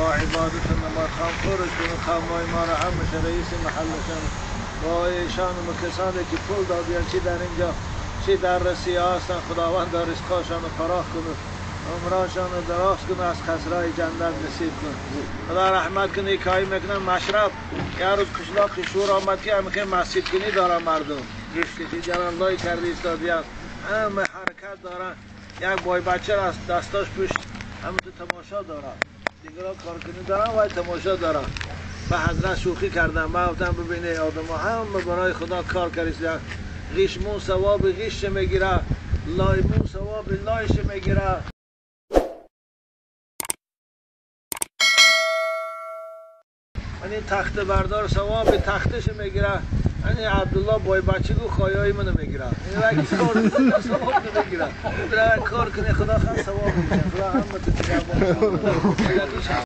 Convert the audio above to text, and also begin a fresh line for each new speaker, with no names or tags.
با عبادت و نماز خورش کنه، قومای ما را همش رئیس محلشان با ایشان و کسانی که پول دادیان، چی در اینجا چی در رسیه هستن، خداوند در رزقاشان فراخ کنه، عمراشان دراز کنه، از خسرای جنت نصیب کنه، خدا رحمت کنه. کاری میکنن مشرب یه روز قشلاق شور آمد که همه مسجد کنی دارن مردم که جلالای کرده ایستادیان همه حرکت دارن، یک بای بچه را دستاش پشت همه تو تماشا دارن، دیگران کارکنی دارن و تماشا دارن. به حضرت شوخی کردن، من گفتم ببینه آدم ها همه برای خدا کار کردن، غیشمون ثواب غیش میگیره، لایمون ثواب لایش میگیره. این تخت بردار ثواب تختش میگیره، این عبدالله بای بچه گو خایای منو میگیره، این وقتی کار کنه ثواب نمیگیره، کار کنه خدا خیلی ثواب میده، خدا همه تو.